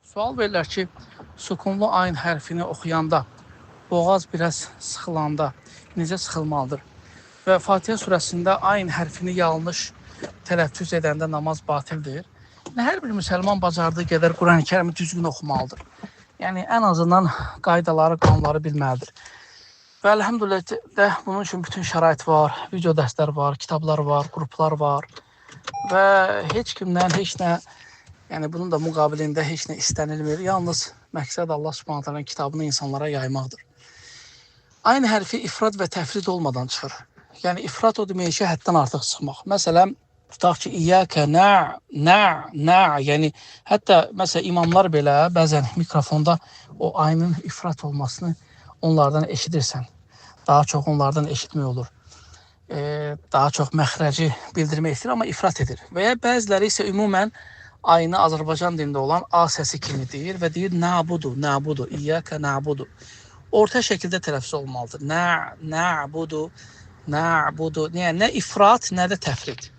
Sual verirlər ki, sukunlu ayn hərfini oxuyanda boğaz biraz sıxılanda necə sıxılmalıdır? Və Fatihə surəsində ayn hərfini yanlış tələffüz edəndə namaz batildir. Yəni, hər bir müsəlman bacardığı qədər Quran-ı Kərimi düzgün oxumalıdır. Yəni ən azından qaydaları, qanunları bilməlidir. Və əlhəmdülillah də bunun üçün bütün şərait var, video dərslər var, kitablar var, qruplar var və heç kimdən heç nə, yəni bunun da müqabilində heç nə istənilmir. Yalnız məqsəd Allah Subhanahu taalanın kitabını insanlara yaymaqdır. Aynı hərfi ifrad və təfrid olmadan çıxır. Yəni ifrad o demək ki, həddən artıq çıxmaq. Məsələn, tutaq ki, iyyəkə nə, nə, nə, yəni hətta məsələn imamlar belə bəzən mikrofonda o aynın ifrat olmasını onlardan eşidirsən. Daha çox onlardan eşitmək olur. Daha çox məxrəci bildirmək istəyir, amma ifrat edir. Və ya bəziləri isə ümumən aynı Azərbaycan dilində olan A səsi kimi deyir və deyir nəbudu, nəbudu, iyyəkə nəbudu. Orta şəkildə tələffüz olmalıdır. Nə, nəbudu, nəbudu. Yəni nə ifrat, nə də təfrid.